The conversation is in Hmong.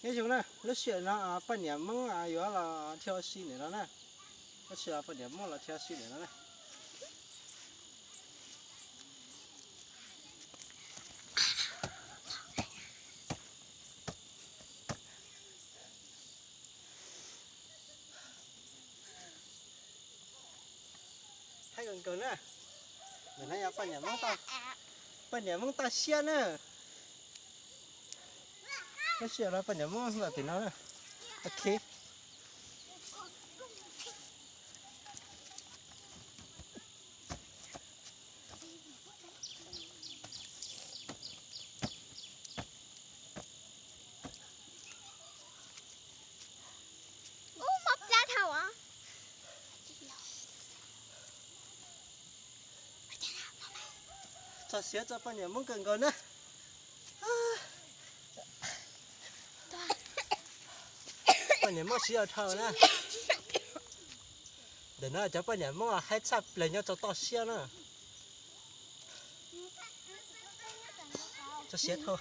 Nyob zoo na, lub sij hawm no poj niam Hmoob yuav los dhia ua si ntawm no na. Lub sij hawm poj niam Hmoob los dhia ua si ntawm no na. Haib kawg nkaus na. Ntawm no yog poj niam Hmoob toj, poj niam Hmoob toj siab na. Lub sij hawm no poj niam Hmoob los tim no na. Ok. Ub, mob plab dhau os. Txog siav txog poj niam Hmoob kawg nkaus na. Poj niam Hmoob siav dhau na. Ntawm no cov poj niam Hmoob haib tshaj plaws nyob rau toj siab na. Txog siav dhau.